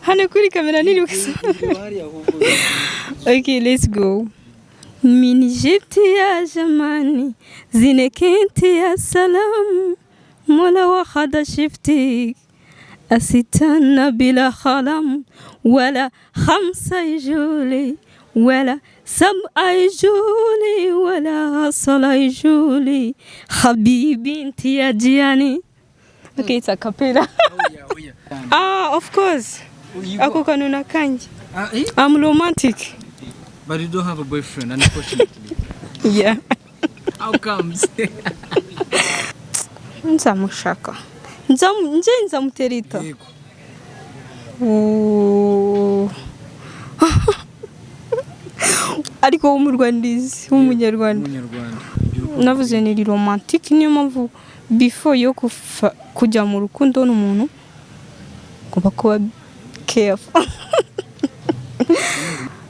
Hano kuri kamera niri gusoma. Okay, let's go. من جبت يا جماني زينك انت يا سلام مولا واخد شفتك أستنى بلا خلم ولا خمسة يجولي ولا سبعة يجولي ولا صلاة يجولي حبيبي انت يا جياني. Okay, it's a cappella. Oh yeah. Ah, of course. Ako kantu nakanjye. Ah, eh? I'm romantic. But you don't have a boyfriend, unfortunately. Yeah. How comes? Nzamushaka. Nje nzamuterita. Yego. Oh. Ariko w'umurwandizi, w'umunyarwanda. Umunyarwanda. Navuze ni romantic, niyo mpamvu before yo kujya mu rukundo n'umuntu ngomba kuba careful.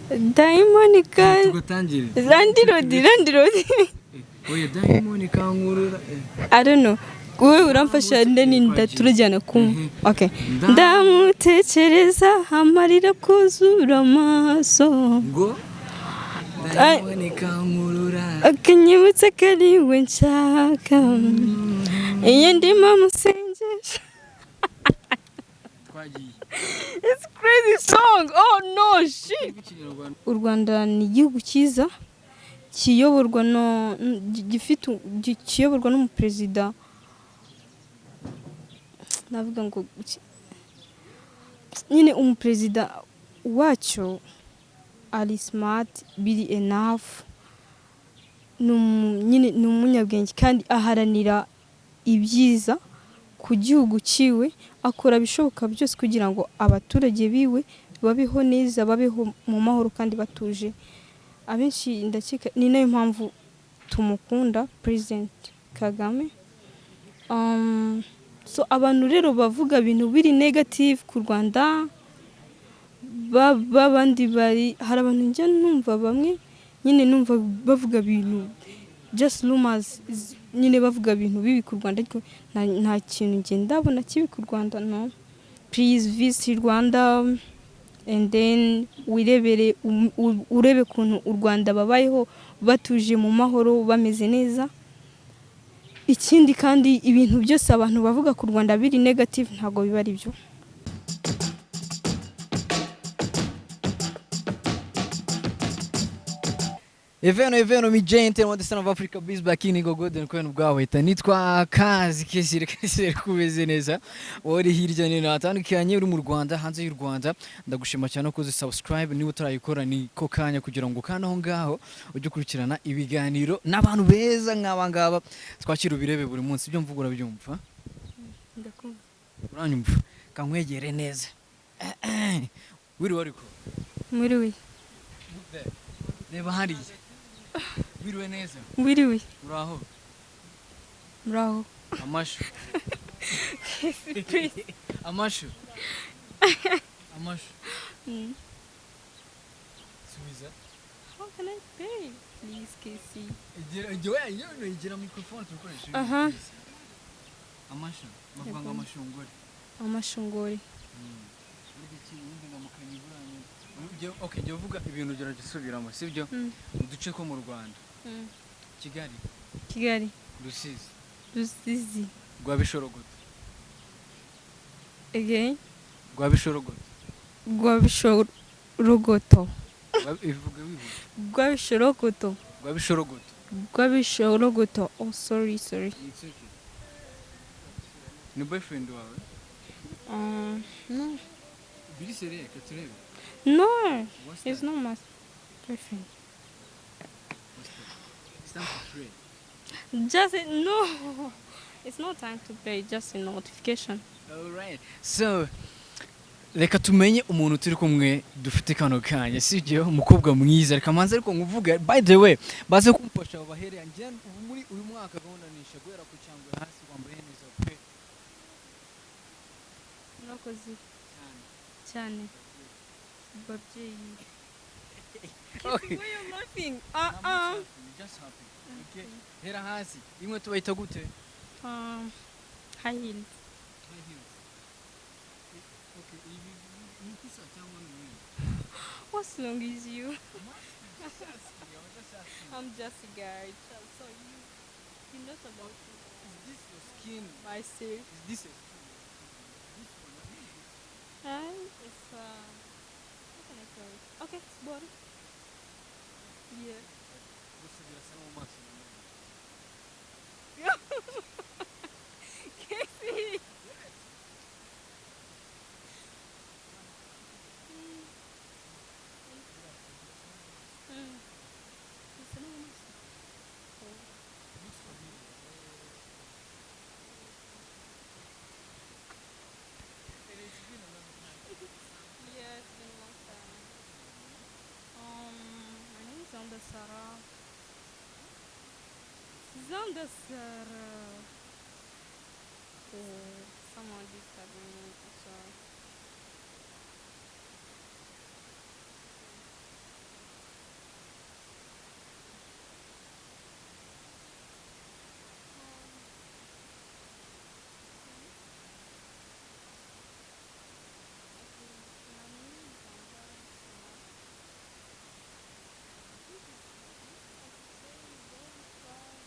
Diamond kan Tugatangire. Landirodi, Landirodi. Oya, Diamond kankurura. I don't know. Wowe uramfasha ndeni ndaturajyana kumwe. Okay. Ndamutekereza amarira kuzura amaso. Ngo Diamond kankurura. Akanyibutsa ko ari we nshaka. Iyo ndimo amusengesha. Twagiye. It's crazy song. Oh no, shit. Ikinyarwanda. U Rwanda ni igihugu cyiza kiyoborwa no gifite kiyoborwa n'umuperezida, navuga ngo nyine umuperezida wacyo ari smart, biri enough, nyine ni umunyabwenge kandi aharanira ibyiza ku gihugu cyiwe, akora ibishoboka byose kugira ngo abaturage biwe babeho neza, babeho mu mahoro kandi batuje. Abenshi ndakeka ni nayo mpamvu tumukunda, President Kagame. So abantu rero bavuga ibintu biri negative ku Rwanda, babandi bari hari abantu njya numva bamwe nyine numva bavuga ibintu just rumors, nyine bavuga ibintu bibi ku Rwanda, ariko nta kintu njye ndabona kibi ku Rwanda. No, please visit Rwanda and then wirebere, urebe ukuntu u Rwanda babayeho batuje mu mahoro, bameze neza. Ikindi kandi, ibintu byose abantu bavuga ku Rwanda biri negative ntabwo biba ari byo. Eveno eveno mi gente wa the son of Africa biz back in go golden coin bwawe nitwa Kazi Kesire Kesire, kumeze neza uri hirya no hino hatandukanye, uri mu Rwanda, hanze y'u Rwanda, ndagushima cyane ko uzi subscribe. Niba utarayikora ni ko kanya kugira ngo kandi aho ngaho ujye ukurikirana ibiganiro n'abantu beza nk'aba ngaba twakira, ubirebe buri munsi. Ibyo mvuga urabyumva? Uranyumva? Kankwegere neza. Wiriwe ariko? Mwiriwe. Reba hariya. Wiriwe neza? Mwiriwe. Uraho? Muraho. Amashu, amashu, amashu. Subiza. How can I pay? Please, Casey. Igira igira igira igira microphone tukoresha. Aha. Amashu bavuga ngo amashungure. Amashungori. Burya iki ubundi ngo mukanyiguranye. Okay, jya uvuga ibintu gerageza usubiramo, sibyo? Mu duce two mu Rwanda: Kigali. Kigali. Rusizi. Rusizi. Rwabishorogoto. Again. Rwabishorogoto. Rwabishorogoto. Ivuga wihuta. Rwabishorogoto. Rwabishorogoto. Rwabishorogoto. Oh, sorry, sorry. It's okay. Ni boyfriend wawe? No. Biri sérieux, reka turebe. No. What's He's that? not my boyfriend. What's that? It's time to pray. Just no. It's not time to play. Just a notification. Alright. So reka tumenye umuntu turi kumwe dufite kano kanya, sibyo? Umukobwa mwiza, reka manze ariko nkuvuge. By the way, baze kumfasha babahere. Njye ubu muri uyu mwaka gahunda nishe guhera ku cyangwa hasi. Wambaye neza pe. Murakoze cyane, babyeyi. Okay. Why you laughing? Uh-uh. Just happy. Okay. Hera hasi. Inkweto bayita gute? High heels. High heels. Okay, ibi ni iki? Musa cyangwa ni wowe? What's wrong with you? I'm just a guy. So you not about to Is this your skin? Myself. Is this your skin? This one, what is this? It's how can I call it? Okay, it's body. Yeah. Gusa birasa no mu maso nanone. Casey. Mm. Bisa no mu maso. Oh. Looks familiar. And it's been a long time. Yeah, it's been a long time. My name is Zonda Sarah. Zonda Sarah. Oh, someone disturbed me. I'm sorry. Okay, my name is Zonda Sarah. I could say very proud.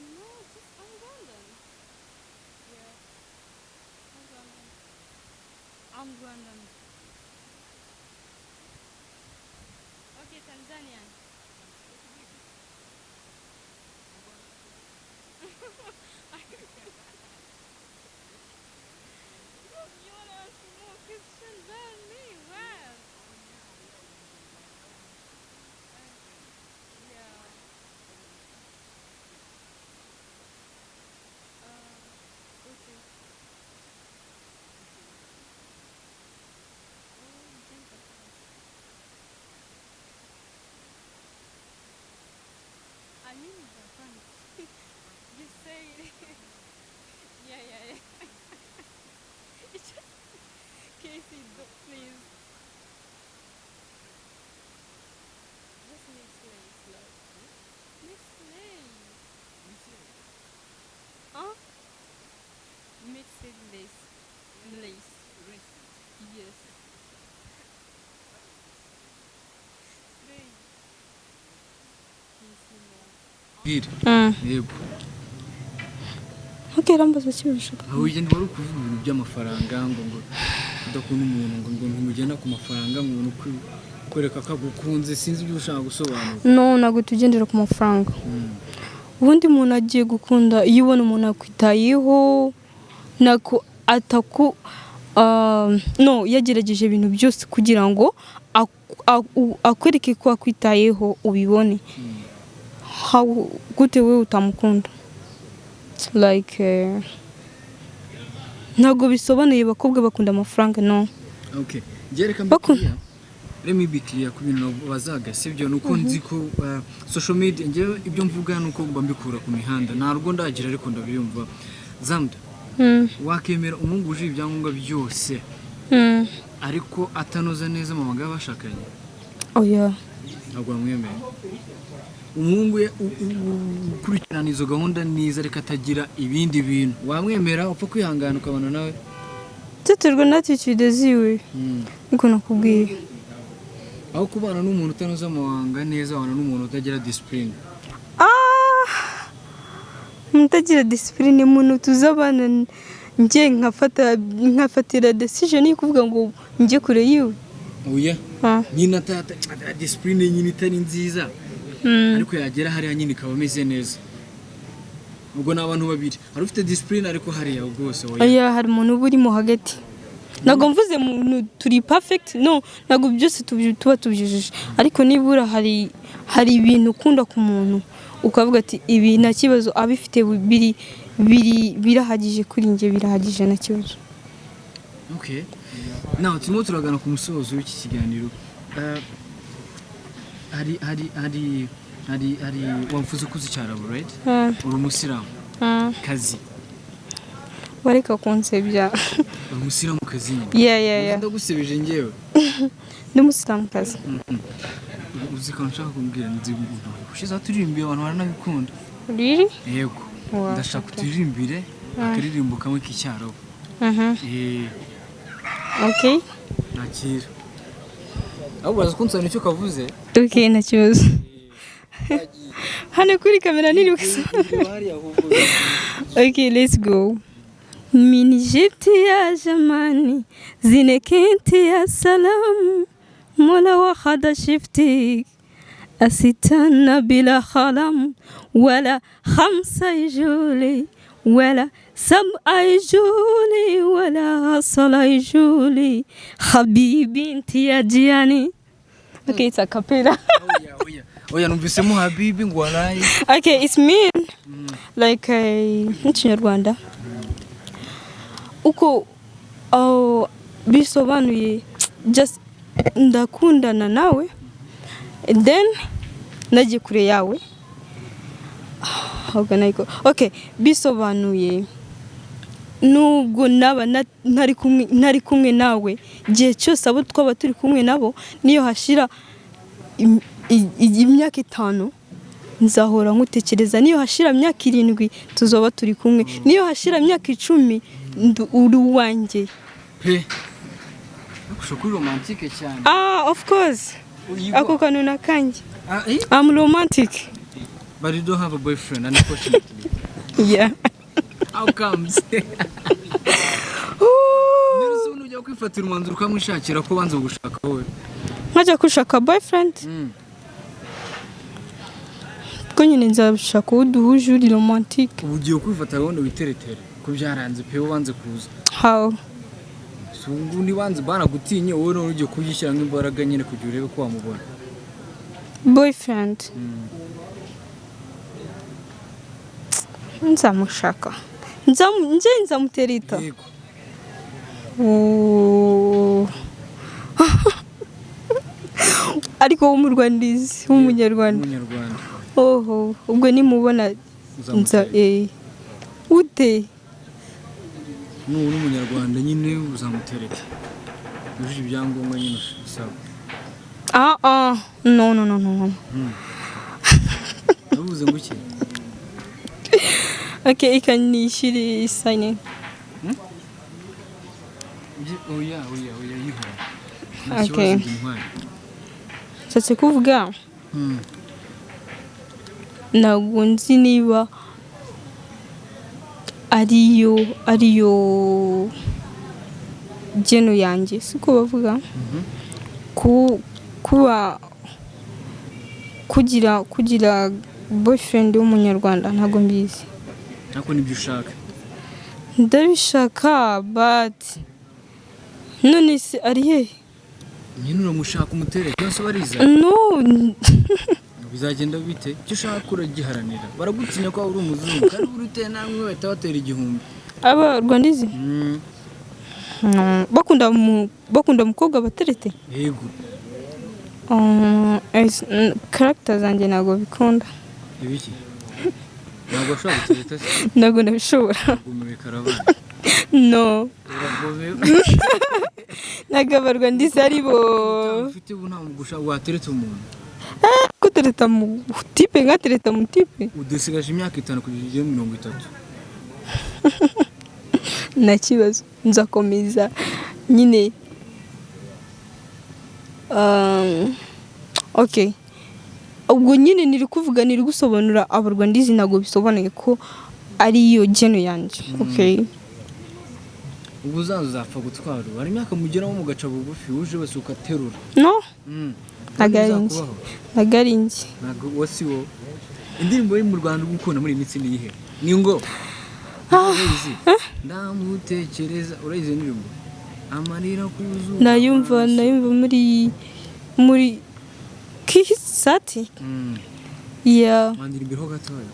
No, just I'm Rwandan. Yeah, I'm Rwandan. I'm Rwandan. Okay, Tanzanian. You wanna ask more questions than me? Wow. Yeah. Okay. Oh, Jennifer. I mean Japan. You say it. Yeah. It's just Casey, don't, please. Just mix lace, like mix lace. Huh? Mix it lace. Lace. Yes. Slay. Casey, no. Bwira. Yego. Okay, rambaza kibishoboka. Aho ugenda wari ukuvuga ibintu by'amafaranga, ngo udakunda umuntu, ngo ntumugenda ku mafaranga, ngo ni kwereka ko agukunze, sinzi ibyo ushaka gusobanura. No, ntabwo tugendera ku mafaranga. Ubundi umuntu agiye gukunda, iyo ubona umuntu akwitayeho, nako ataku no yagerageje ibintu byose kugira ngo akwereke ko akwitayeho, ubibone. How gute wowe utamukunda? Like ntabwo bisobanuye abakobwa bakunda amafaranga, no. Okay, njye reka Bakunda. mbe let me be clear ku bintu bazaga, sibyo? Nuko nzi ko social media, njyewe ibyo mvuga nuko mba mbikura ku mihanda, ntabwo ndagira, ariko ndabyumva. Zamda, wakemera umuhungu wujuje ibyangombwa byose ariko atanoza neza amabanga y'abashakanye? Oya. Ntabwo wamwemera umuhungu we ukurikirana izo gahunda neza ariko atagira ibindi bintu? Wamwemera upfa kwihangana ukabana nawe? Byaterwa na attitude ziwe. Niko nakubwiye. Aho kubana n'umuntu utanoza amabanga neza, wabana n'umuntu utagira discipline? Ah! Mutagira discipline, umuntu tuzabana, njye nkafatira decision yo kuvuga ngo njye kure yiwe? Oya. Ah. Nyine discipline nyine itari nziza, ariko yagera hariya nyine ikaba ameze neza. Ubwo ni abantu babiri, hari ufite discipline ariko hariya rwose oya. Oya, hari umuntu uba urimo hagati. Ntabwo mvuze muntu turi perfect, no, ntabwo byose tuba tubyujuje, ariko nibura hari ibintu ukunda ku muntu ukavuga ati ibi nta kibazo, abifite biri birahagije kuri njye, birahagije, nta kibazo. Okay, now turimo turagana ku musozo w'iki kiganiro. Hari wamfuze ko uzi Icyarabu, right? Uri umusilamu kazi? Bareka kunsebya. Uri umusilamu kazi nyine? Yeah. Ndagusebeje njyewe? Ndi umusilamukazi. Uzi ko nshaka kumbwira, nzi ushize turirimbiye abantu baranabikunda. Really? Yego. Wow, ndashaka okay. uturimbire akaririmbo kamwe k'Icyarabu. Okay. Nakira, ahubwo uraza kunsobanurira icyo kavuze. Okay, nta kibazo. Hano kuri kamera nini gusa. Okay, let's go. Minijiti ya jamani zinekinti ya salamu mola wa khada shifti asitana bila khalam wala khamsa yjuli wala sab'a yjuli wala sala yjuli habibi inti ya jiani. Okay, it's a cappella. Oya, oya, oya, numvisemo habibi ngo waraye. Okay, it's mean like mu Kinyarwanda uko, oh, bisobanuye just ndakundana nawe, then nagiye kure yawe. How can I go? Okay, bisobanuye nubwo naba ntari kumwe nawe, igihe cyose abo twaba turi kumwe nabo, niyo hashira imyaka 5 nzahora nkutekereza, niyo hashira imyaka 7 tuzoba turi kumwe, niyo hashira imyaka 10 uri uwanjye. Pe, ushobora kuri romantique cyane. Ah, of course. Ako kantu nakanjye. Ah, eh? I'm romantic. But you don't have a boyfriend, unfortunately. Yeah. How comes? None se ubundi ujya kwifatira umwanzuro ukamwishakira ko banza gushaka wowe? Nkajya gushaka boyfriend? Ko nyine nzashaka uwo duhuje uri romantique. Ubu ugiye kwifata gahunda witeretere ko byaranze pe, wanze kuza. How? Si ubu nibanze banagutinye wowe, none ugiye kubyishyiramo imbaraga nyine kugira urebe ko wamubona. Boyfriend nzamushaka. Nje nzamuterita. Yego. Oh. Ariko w'umurwandizi, w'umunyarwanda? Umunyarwanda. Oho, ubwo nimubona nza Uzamutereta. Eh, ute? Nubona umunyarwanda nyine uzamutereta yujuje ibyangombwa nyine usaba. Ah ah, no, no, no, no, no. Navuze ngo iki? Okay, ikanishyure signing. Oya, oya, oya, yihora nta Okay. kibazo, ndi intwari. Nshatse kuvuga ntabwo nzi niba ariyo geno yanjye, siko bavuga, kuba kugira boyfriend w'umunyarwanda, ntabwo mbizi. Ariko nibyo ushaka? Ndabishaka, but none se ari hehe? Nyine uramushaka umutereke cyangwa se bariza. No. Bizagenda bite? Icyo ushaka uragiharanira. Baragutinya ko uri umuzungu, kandi buri uteye namwe bahita batera 1000. Aba rwandizi? No. Bakunda umukobwa baterete? Yego. Character zanjye ntabwo bikunda. Ibiki? Ntabwo washobora gutereta se? Ntabwo nabishobora. Gumiwe karabana. No. Uragomewe. Ntabwo abarwandizi ari bo. Ufite ubu ntabwo wateretse umuntu? Kutereta mu type, nkatereta mu type? Udusigaje imyaka 5 kugeza ugere 30. Nta kibazo, nzakomeza nyine. Okay, ubwo nyine niri kuvuga, niri gusobanura abarwandizi, ntabwo bisobanuye ko ariyo geno yanjye, okay? Ubwo uzaza uzapfa gutwara ubu hari imyaka mugeramo mugaca bugufi, uje wese ugaterura. No. Ntabwo ari njye. Bizakubaho. Ntabwo ari njye. Ntabwo uwo si wowe. Indirimbo yo mu Rwanda uri gukunda muri iyi minsi ni iyihe? Ni ngo urayizi, ndamutekereza, urayizi iyo ndirimbo, amarira kuzuba? Nayumva, nayumva muri kisati. Yeah. Wandira ho gatoya.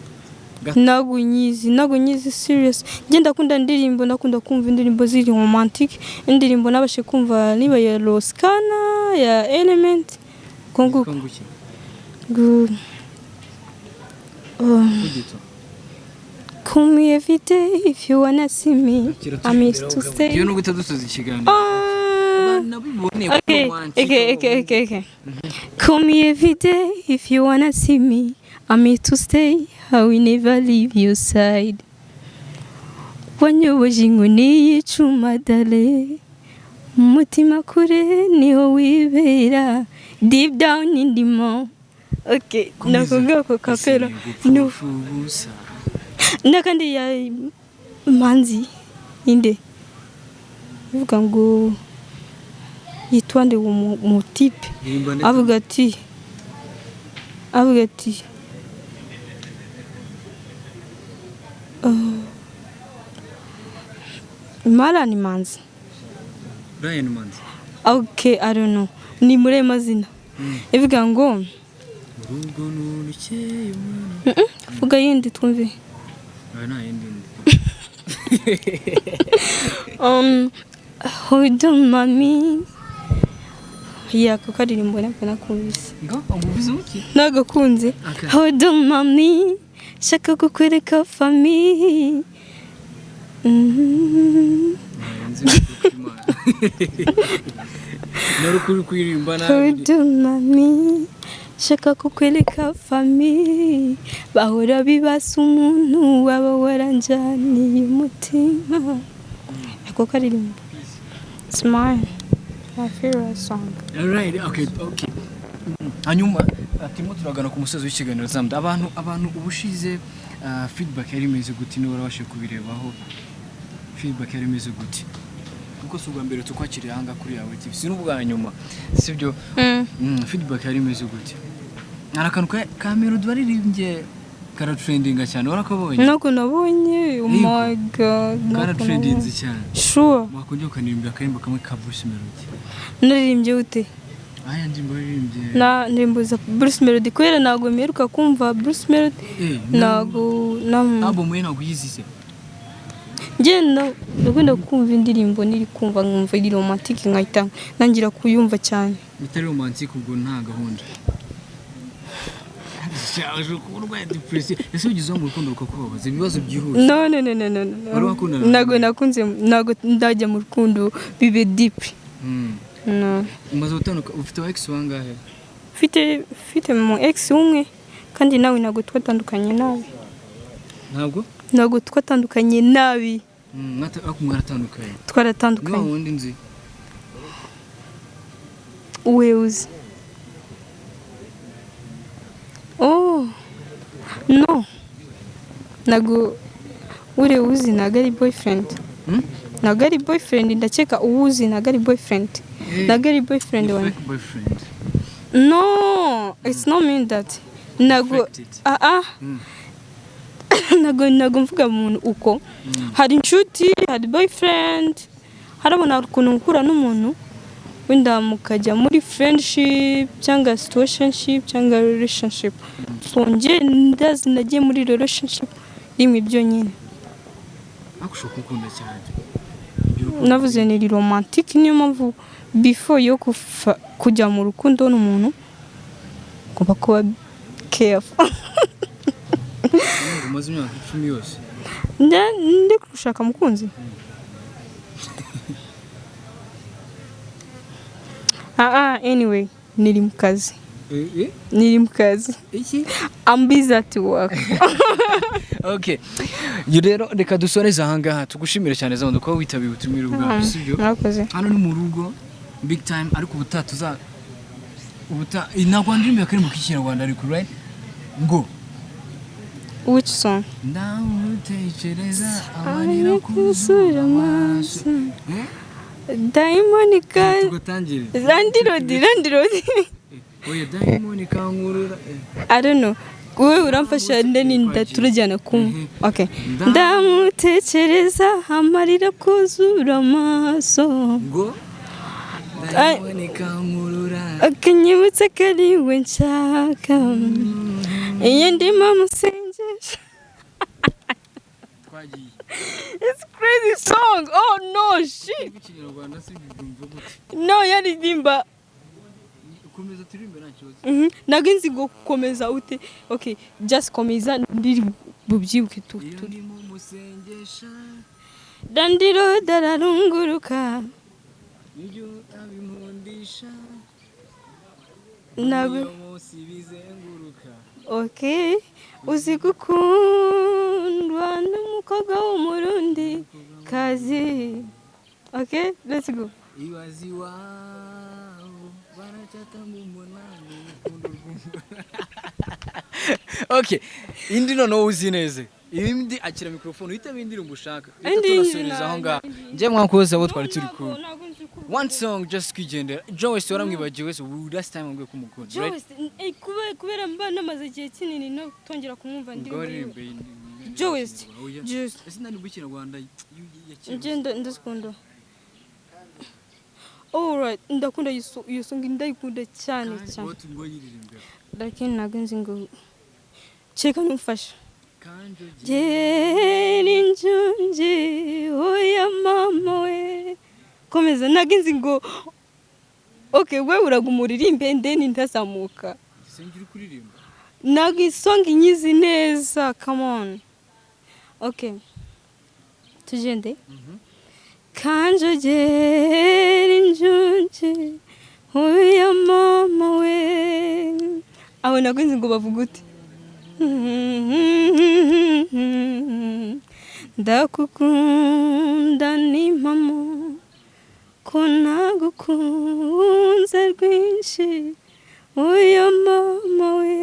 Ntabwo nyizi, ntabwo nyizi, serious. Njye ndakunda indirimbo, ndakunda kumva indirimbo ziri romantic, indirimbo nabashe kumva niba ya Roskana, ya Element, ubwo ngubwo. Yitwa nguki? Um, Kugito. Call me every day if you wanna see me. I'm used to stay. Iyo nubwo utadusoza ikiganiro. Ah. Nabiboneye ko Okay, romantic. okay. Call me every day if you wanna see me. I'm here to stay. I will never leave your side. Wanyoboje inkoni y'icuma dale. Umutima kure niho wibera, deep down ndimo. Okay, nakubwira ko kapera no. Gupfusha ubusa. N'akandi ya Manzi, inde ivuga ngo yitwa nde, uwo mutipe? Ririmba ndetse. Avuga ati Marani Manzi. Brian Manzi. Okay, I don't know, ni muri ayo mazina ivuga ngo Urugo nurukeye umwana. Vuga yindi twumve. Oya, nta yindi ndi. Hold on mami, yeah, ako karirimbo ntabwo nakumvise. Ngo ubuvuze buki? Nagakunze. Okay. Hold on mami, shaka kukwereka famille. Nzi Imana. Nari kuri kuririmba nabi. Hold on mami, shaka kukwereka famille, bahora bibasa umuntu waba waranjaniye umutima. Ako karirimbo, it's mine, my favorite song. Alright, okay. Hanyuma turimo turagana ku musozi w'ikiganiro. Zamda, abantu ubushize feedback yari imeze gute? Niba warabashije kubirebaho, feedback yari imeze gute? Kuko si ubwa mbere tukwakiriye ahangaha kuri Yawe TV, si n'ubwa nyuma, sibyo? Feedback yari imeze gute? Hari akantu ka Melody waririmbye karatrendinga cyane, warakabonye? Ntabwo nabonye, oh my God, ntabwo Karatrendinze nabonye. cyane. Sure. Wakongera ukanirimbira akaririmbo kamwe ka Bruce Melody. Naririmbye ute? Aya ndirimbo waririmbye. Na ndirimbo za Bruce Melody, kubera ntabwo mperuka kumva Bruce Melody. Ntabwo na Album ye ntabwo uyizi se? Njye ndakunda kumva indirimbo, niri kumva nkumva iri romantic, nkahita ntangira kuyumva cyane. Bitari romantic ubwo nta gahunda. Shaje kuba urwaye depression. Ese wigeze uba mu rukundo rukakubabaza, ibibazo byihuse? No, no, no, no, no, no. Wari wakundana? Ntabwo nakunze, ntabwo ndajya mu rukundo bibe deep. No. Umaze gutanduka, ufite aba ex bangahe? Mfite mu ex umwe, kandi nawe ntabwo twatandukanye nabi. Ntabwo? Ntabwo twatandukanye nabi. Ariko mwaratandukanye? Ni wa Twaratandukanye. wundi nzi? Uwe uzi? Oh no, ntabwo uriya uzi, ntabwo ari boyfriend. Ntabwo ari boyfriend, ndakeka uwuzi ntabwo ari boyfriend. Ntabwo ari boyfriend Ni wanjye. fake boyfriend. No, it's not mean that ntabwo Faked it. Ah ah. Ntabwo mvuga umuntu uko hari inshuti, hari boyfriend, harabona ukuntu uhura n'umuntu wenda mukajya muri friendship cyangwa situationship cyangwa relationship. So njye ndazi nagiye muri relationship rimwe byonyine. Ariko ushobora kumukunda cyane. Navuze ni romantic, niyo mpamvu before yo kujya mu rukundo n'umuntu ugomba kuba careful. Umaze imyaka 10 yose. Ndi gushaka umukunzi. Ah ah, anyway, niri mu kazi. Niri mu kazi. Iki? I'm busy at work. Okay. Iyo rero reka dusoreze ahangaha, tugushimire cyane Zamda kuba witabiriye ubutumire bwacu, sibyo? Murakoze. Hano ni mu rugo big time, ariko ubutaha tuza ubuta ntabwo ndirimbo akaririmbo k'ikinyarwanda ariko, right? Ngo Which song? Ndamutekereza amarira kuzura amaso. Eh? Diamond ka Tugatangire. Randy Road, Randy Road. Oya, Diamond kankurura. I don't know. Wowe uramfasha ndeni turajyana kumwe. Okay. Ndamutekereza amarira kuzura amaso. Ngo Diamond kankurura. Akanyibutsa ko ari we nshaka. Iyo ndimo musengesha. Twagiye. It's crazy song. Oh no, shit. Ikinyarwanda si byumva gute? No, yaririmba. Ukomeza turirimbe, nta kibazo. Ntabwo nzi ngo komeza ute. Okay, just komeza ndiri bubyibuke tu. Iyo Tu. ndimo musengesha. Dandiro dararunguruka. Nibyo abimpundisha. Ntabwo Niyo munsi bizenguruka. Okay. Uzi gukundwa n'umukobwa w'umurundi kazi. Okay, let's go. Ibaze iwabo baracyatanga umunani, urukundo rw'umuntu. Okay, indi noneho uzi neza, indi. Akira mikrofone, uhitemo indirimbo ushaka. Reka Indi tunasoreza aho ngaho. Njye mwakoze abo twari turi kumwe. Ntabwo nzi kuvuga. One song, just kwigendera. Joe West waramwibagiwe wese. Last time wambwiye ko umukunda, right? Joyce, kubera mba namaze igihe kinini no tongera kumwumva Ubwo indirimbo yiwe. waririmbe. Joe West. Oya. Joyce. Ese nari mu Kinyarwanda ya kera? Njye ndazikunda. Alright, ndakunda iyo song, ndayikunda cyane Kandi cyane. wowe ngo yiririmbe. Lakini ntabwo nzi ngo kereka numfasha. Kandi Jeri njunji, oya mama we, komeza. Ntabwo nzi ngo, okay, we uraguma uririmbe, ndeni ndazamuka. Sinjye uri kuririmba. Ntabwo isong nyizi neza. Come on, okay, tugende. Kanjogera injunji, oya mama we. Aho ntabwo nzi ngo bavuga ute. Ndakukunda ni mpamo ko nagukunze rwinshi, oya mama we.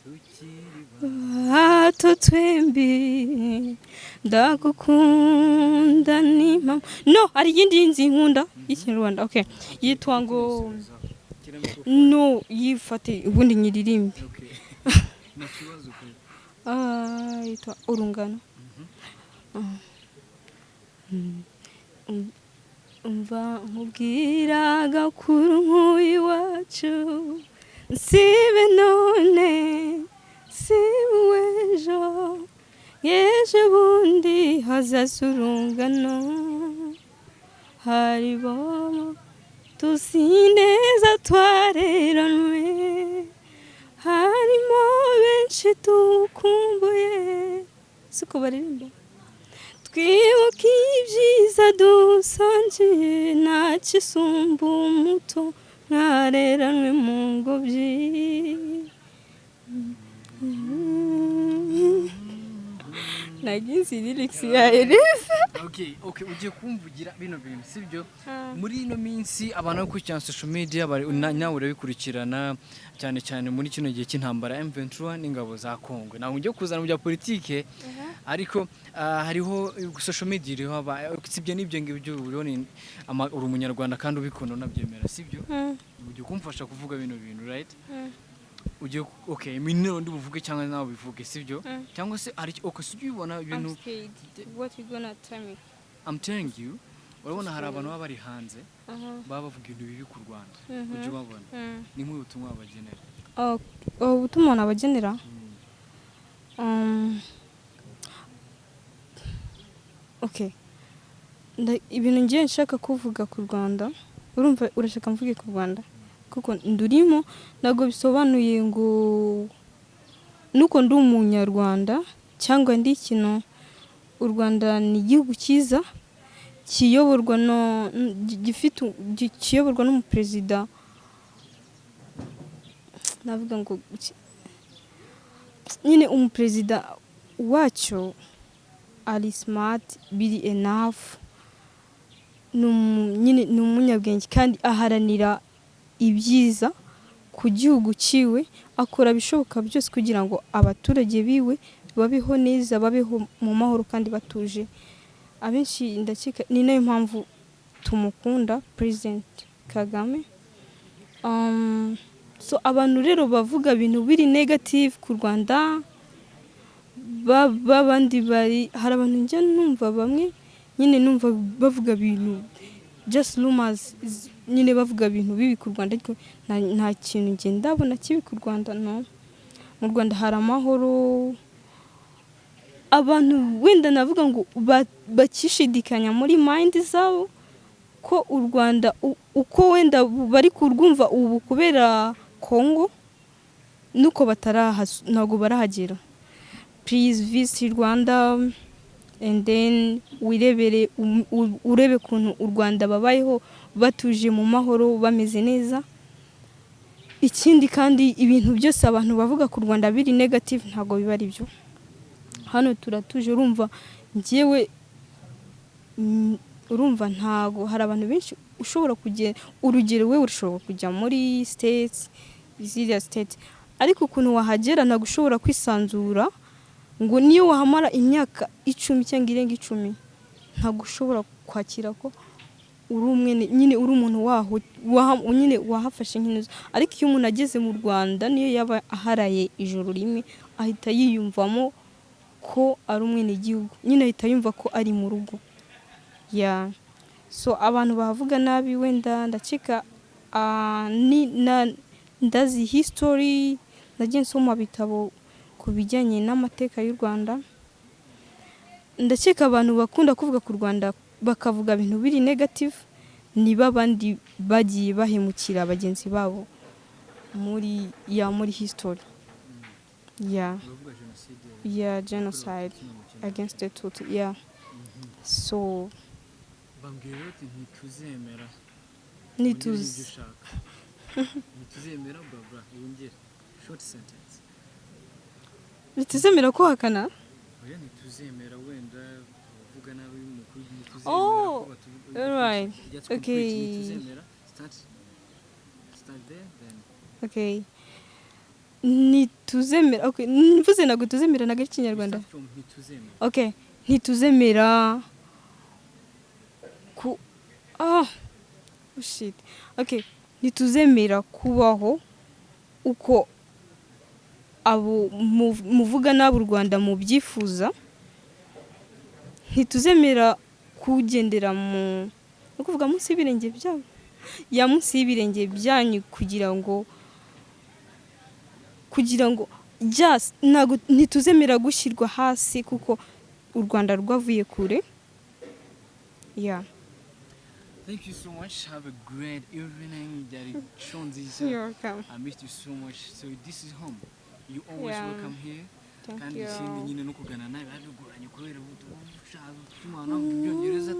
Tukiri Bato twembi, ndagukunda ni mama. No, hari iyindi nzi nkunda y'Ikinyarwanda, okay, yitwa ngo Kira mikrofone. No, yifate ubundi nyiririmbe. Okay, nta kibazo pe. Ah, yitwa Urungano. Ah. Umva nkubwira agakuru nk'uw'iwacu, nsibe none sibe uw'ejo, ejo bundi hazaza urungano. Hari bo tuzi neza twareranwe, harimo benshi dukumbuye. Siko baririmba? Twibuke ibyiza dusangiye, nta kisumba umuto mwareranwe mu ngobyi. Nagize lyrics ya Elisa. Okay, ugiye kumvugira bino bintu, sibyo? Muri ino minsi abantu bari gukurikirana social media bari nawe urabikurikirana cyane cyane muri kino gihe cy'intambara ya M23 n'ingabo za Congo. Ntabwo ngiye kuzana mu bya politike, ariko hariho social media iriho sibyo? N'ibyo ngibyo uriho ni uri umunyarwanda kandi ubikunda, unabyemera, sibyo? Ugiye kumfasha kuvuga bino bintu, right? Ugiye okay, minero ndi buvuge cyangwa nawe bivuge, sibyo? Cyangwa se hari, okay, sibyo, ubibona ibintu. I'm scared. What you gonna tell me? I'm telling you, urabona hari abantu baba bari hanze baba bavuga ibintu bibi ku Rwanda, ujya ubabona? Ni nk'ubutumwa babagenera. Oh, ubutumwa nabagenera, okay, ibintu ngiye nshaka kuvuga ku Rwanda, urumva urashaka mvuge ku Rwanda kuko ndurimo, ntabwo bisobanuye ngo nuko ndi umunyarwanda cyangwa ndi kino. U Rwanda ni igihugu cyiza kiyoborwa no gifite kiyoborwa n'umuperezida, navuga ngo nyine umuperezida wacyo ari smart, biri enough, nyine ni umunyabwenge kandi aharanira ibyiza ku gihugu cyiwe, akora ibishoboka byose kugira ngo abaturage biwe babeho neza, babeho mu mahoro kandi batuje. Abenshi ndakeka ni nayo mpamvu tumukunda, President Kagame. So abantu rero bavuga ibintu biri negative ku Rwanda, babandi bari, hari abantu njya numva bamwe nyine numva bavuga ibintu, just rumors, nyine bavuga ibintu bibi ku Rwanda, ariko nta kintu njye ndabona kibi ku Rwanda. No mu Rwanda hari amahoro. Abantu wenda navuga ngo bakishidikanya muri mind zabo ko u Rwanda uko wenda bari kurwumva ubu kubera Congo, nuko ntabwo barahagera. Please visit Rwanda and then wirebere, urebe ukuntu u Rwanda babayeho batuje mu mahoro, bameze neza. Ikindi kandi, ibintu byose abantu bavuga ku Rwanda biri negative ntabwo biba ari byo. Hano turatuje. Urumva njyewe, Urumva, ntago hari abantu benshi ushobora kugenda, urugero we ushobora kujya muri States, ziriya state, ariko ukuntu wahagera ntabwo ushobora kwisanzura ngo niyo wahamara imyaka 10 cyangwa irenga 10, ntabwo ushobora kwakira ko uri umwe nyine, uri umuntu waho nyine wahafashe nk'inzu. Ariko iyo umuntu ageze mu Rwanda, niyo yaba aharaye ijoro rimwe, ahita yiyumvamo ko ari umwenegihugu nyine, ahita yumva ko ari mu rugo. Yeah, so abantu bahavuga nabi, wenda ndakeka ni na ndazi history, nagiye nsoma bitabo ku bijyanye n'amateka y'u Rwanda. Ndakeka abantu bakunda kuvuga ku Rwanda bakavuga ibintu biri negative ni babandi bagiye bahemukira bagenzi babo muri history, yeah. Uravuga jenoside? Yeah, genocide against the Tutsi, yeah. So Bambwira uti ntituzemera. Ntituzi. Ibyo ushaka, ntituzemera bla bla, wongere short sentence. Ntituzemera kuhakana. Oya, ntituzemera wenda abavuga nabi umukuru, ntituzemera Oh, ko batuvuga. Alright. Just Okay. complete ntituzemera, start there then. Okay, ntituzemera. Okay, mvuze ntabwo tuzemera, ntabwo ari Ikinyarwanda. Start from ntituzemera. Okay, ntituzemera ku oh shit, okay, ntituzemera kubaho uko abo muvuga nabi u Rwanda mubyifuza. Ntituzemera kugendera mu, ni ukuvuga munsi y'ibirenge byabo, ya munsi y'ibirenge byanyu, kugira ngo just ntabwo, ntituzemera gushyirwa hasi kuko u Rwanda rwavuye kure, yeah. Thank you so much, have a great evening. Byari show nziza. You're welcome. I missed you so much. So this is home, you always welcome here. Thank Kandi you. ikindi nyine no kugana nawe biba bigoranye kubera ushaka gutuma navuga Ibyongereza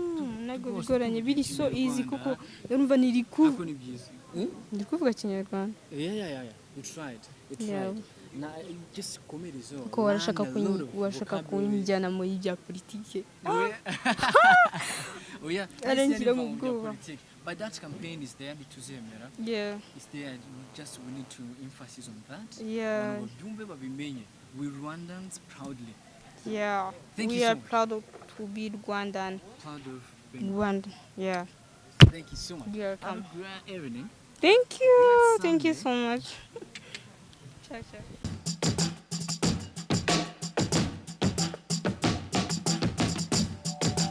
Ntabwo rwose bigoranye, tuvuga biri so easy kuko Ikinyarwanda. urumva niri ku Ariko ni byiza. Ndi kuvuga Ikinyarwanda. Yeah, you tried, you tried. Na just komerezo. Kuko warashaka kunjyana muri bya politike. Oya. Arangira mu bwoba. But that campaign is there, ntituzemera. It's there, just we need to emphasis on that. Abantu babyumve, babimenye, we Rwandans proudly. Thank We you so are much. Proud of, to be Rwandan. Proud of being Rwanda, yeah. Thank you so much. You're Have welcome. a great evening. Thank you. Great Thank you Sunday. so much. Ciao, ciao.